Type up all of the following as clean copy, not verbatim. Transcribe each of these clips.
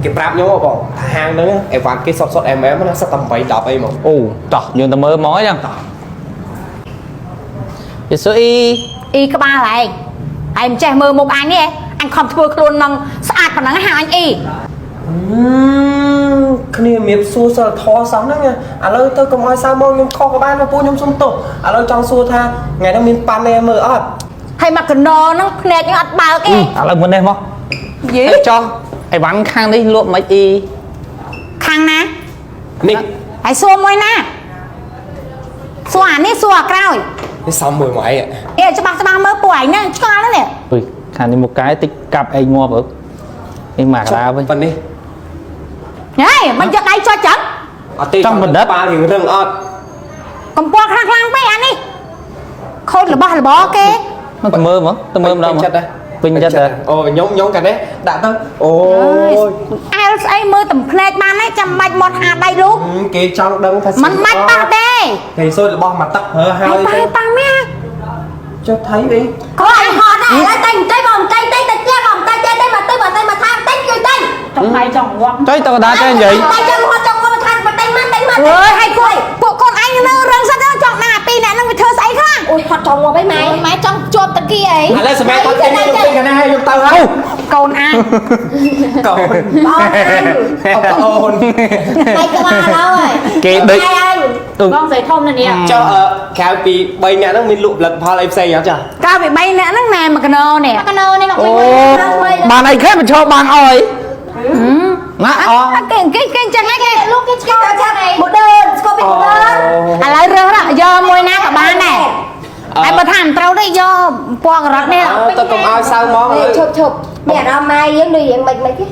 គេប្រាប់ខ្ញុំហ៎បងថាហាងហ្នឹងអីវ៉ាន់គេសុតសុត MM ណាសិតតែ8 10អីហ្មង អូតោះយើងទៅមើលហ្មងអញ្ចឹងយេស៊ូអ៊ី អ៊ីក្បាលឯងឯងមិនចេះមើលមុខអញនេះឯងអញខំធ្វើខ្លួននឹងស្អាតប៉ុណ្ណឹងហៅអញអ៊ី គ្នាមៀបសួរសិលធម៌សោះហ្នឹងឥឡូវទៅកុំឲ្យសៅមកខ្ញុំខុសក៏បានពូខ្ញុំសុំទោសឥឡូវចង់សួរថាថ្ងៃហ្នឹងមានប៉ាន់អីមើលអត់ ហើយមកកណោហ្នឹងភ្នែកហ្នឹងអត់បើកទេ ឥឡូវមុននេះមក យី ចោះអីវ៉ាន់ខាងនេះលក់មិនអ៊ី ខាងណា នេះ ហើយសួរមួយណាសួរអានេះសួរអាក្រោយ នេះសំមួយមកអី អេច្បាស់ច្បាស់មើលពួកឯងហ្នឹងឆ្ងល់ហ្នឹងនេះ អុយខាងនេះមកកែតិចកាប់ឯងងាប់អើនេះមកកដាវិញ ប៉ុណ្នេះ ហេមិនយកដៃចុចចឹង អត់ទេ ចង់បណ្ឌិត ប៉ារៀងរឹងអត់ កំពល់ខ្លាំងខ្លាំងពេកអានេះខូចរបស់របរគេ មកទៅមើលហ្មងទៅមើលម្ដង ពេញចិត្ត ពេញចិត្តដែរ អូខ្ញុំខ្ញុំកានេះដាក់ទៅអូយ អែលស្អីមើលតំភ្នែកបានហើយចាំបាច់មាត់ហាដៃលោក គេចង់ដឹងថា មិនបាច់ប៉ះទេ គេសូត្ររបស់មកទឹកប្រើហើយ ហើយប៉ះប៉ះមែន ចុះថៃអី ក៏អញហត់ដែរឥឡូវតែងតែបងតែងតែតែទៀតបងតែងតែតែមកទៅមកតែមកថាតែងគឺតែង ចង់ដៃចង់ងាប់ ចុយតកដាចេះនិយាយ តែចង់ហត់ចង់មកថាមកតែងមកតែងមកអើយឲ្យពួកពួកកូនឯងនៅរឹងសិនចង់ណាពីរអ្នកនឹងវាធ្វើស្អីខ្លះ អូយហត់ចង់ងាប់អីម៉ែ ម៉ែចង់ជាប់តាគីអី ឥឡូវសម្រាប់គាត់ខ្ញុំទិញកានេះឲ្យខ្ញុំទៅហើយក ូនអញ កូន បង អូអូន ដៃក្បាលហើយ គេដូច ដៃអញ ទូ បងស្រីធំណាស់នេះ ចុះអឺក្រៅពី3នាក់ហ្នឹងមានលក់ផលិតផលអីផ្សេងអត់ចា កាលពី3អ្នកហ្នឹងណែមកកណោនេះ កណោនេះមក អូ វិញ បានអីខ្លះមិនឈប់បានអយណាអ គេគេគេចឹងឯងគេ លោកគេឆ្កល់ចាប់ម៉ូឌឺនស្គាល់ពីម៉ូឌឺន ឥឡូវរើសយកមួយណាក៏បានដែរតែបើថាមិនត្រូវទេយកពណ៌ការ៉ុតនេះ ទៅកុំឲ្យសៅហ្មង នេះឈប់ឈប់មានអារម្មណ៍ម៉ែយើងដូចរៀងមិនមិនទេ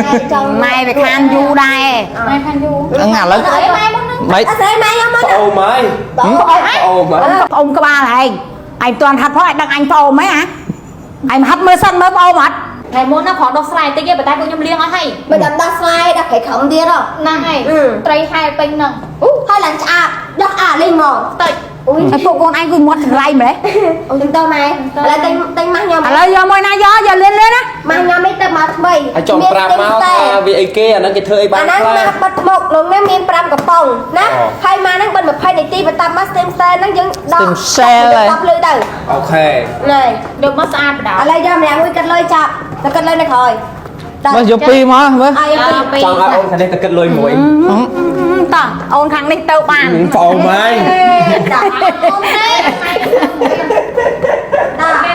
ម៉ែចង់ ម៉ែវាខានយូរដែរ ម៉ែខានយូរ ហ្នឹងឥឡូវ អីម៉ែមកហ្នឹង មិន អត់ស្រីម៉ែយកមក ប្អូនមក បង ប្អូនមក ប្អូនក្បាលឯងឯងមិនទាន់ហាត់ផងឯងដឹងអញប្អូនហ៎ហ៎ឯងហាត់មើលសិនមើលប្អូនអត់ ថ្ងៃមុនណាប្រដោះស្រាយតិចទេប៉ុន្តែពួកខ្ញុំលៀងអស់ហើយ មិនដល់ដោះស្លាយដល់ក្រៃខំទៀតហ៎ ហ្នឹងហើយត្រីហែលពេញហ្នឹង អូហើយឡើងឆ្អាបដោះអាលេងមក តិច អូយ ហើយពួកកូនឯងគឺមាត់ចង្រៃម្លេះ អូទៅម៉ែឥឡូវទិញទិញម៉ាស់ញ៉ាំ ឥឡូវយកមួយណាយកយកលឿនលឿនណា ម៉ាស់ញ៉ាំនេះទៅមកថ្មី ហើយចង់ប្រាប់មកថាវាអីគេអាហ្នឹងគេធ្វើអីបាន អាហ្នឹង ខ្លះ ម៉ាស់បិទមុខក្នុងនេះមាន5កំប៉ុងណាហើយម៉ាស់ហ្នឹងបិទ20នាទីបន្ទាប់មកស្ទឹមសែនហ្នឹងយើងដកដកភ្លឺទៅ អូខេ នេះ យកមកស្អាតបដ ឥឡូវយកម្នាក់មួយគិតលុយចាប់ទៅគិតលុយនៅក្រោយ មកយកពីរមកមើល អើយកពីរ ចង់ឲ្យអូនខាងនេះទៅគិតលុយមួយ តោះអូនខាងនេះទៅបាន ប្អូនមក តា អូនទេ តា